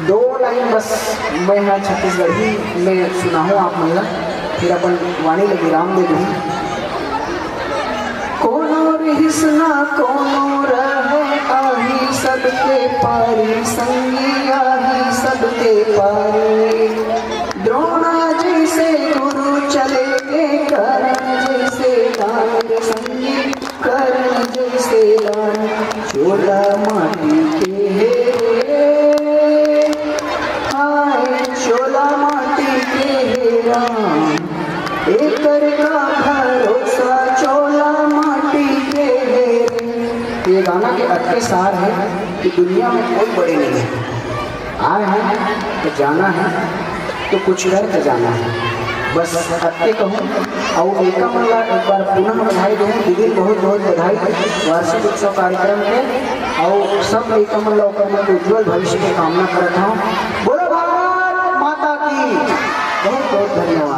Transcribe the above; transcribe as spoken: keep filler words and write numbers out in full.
दो लाइन बस मैं ह छत्तीसगढ़ी में सुनाहूँ आप मन ला, फिर अपन वाणी ल विराम दे दूँ। कोनो रिहिस ना कोनो रहे, आही सबके पारी, संगी आही सबके पारी। द्रोणा जैसे गुरु चले के, कर्ण जैसे दान रे संगी, कर्ण जैसे दान। चोला माटी के हे रे, हाय चोला माटी के हे राम, एकर का भरोसा चोला माटी के हे रे। ये गाना के अतके सार है कि दुनिया में कोई बड़े नहीं है। आए हैं तो जाना है, तो कुछ कर के जाना है। बस अतके कहूँ। अउ लइका मन ला एक बार पुनः बधाई देहूँ, दीदी बहुत बहुत बधाई वार्षिक उत्सव कार्यक्रम के। अउ सब लइका मन ला ओकर मन के उज्जवल भविष्य के कामना करत हूँ। बोलो भारत माता की। बहुत बहुत धन्यवाद।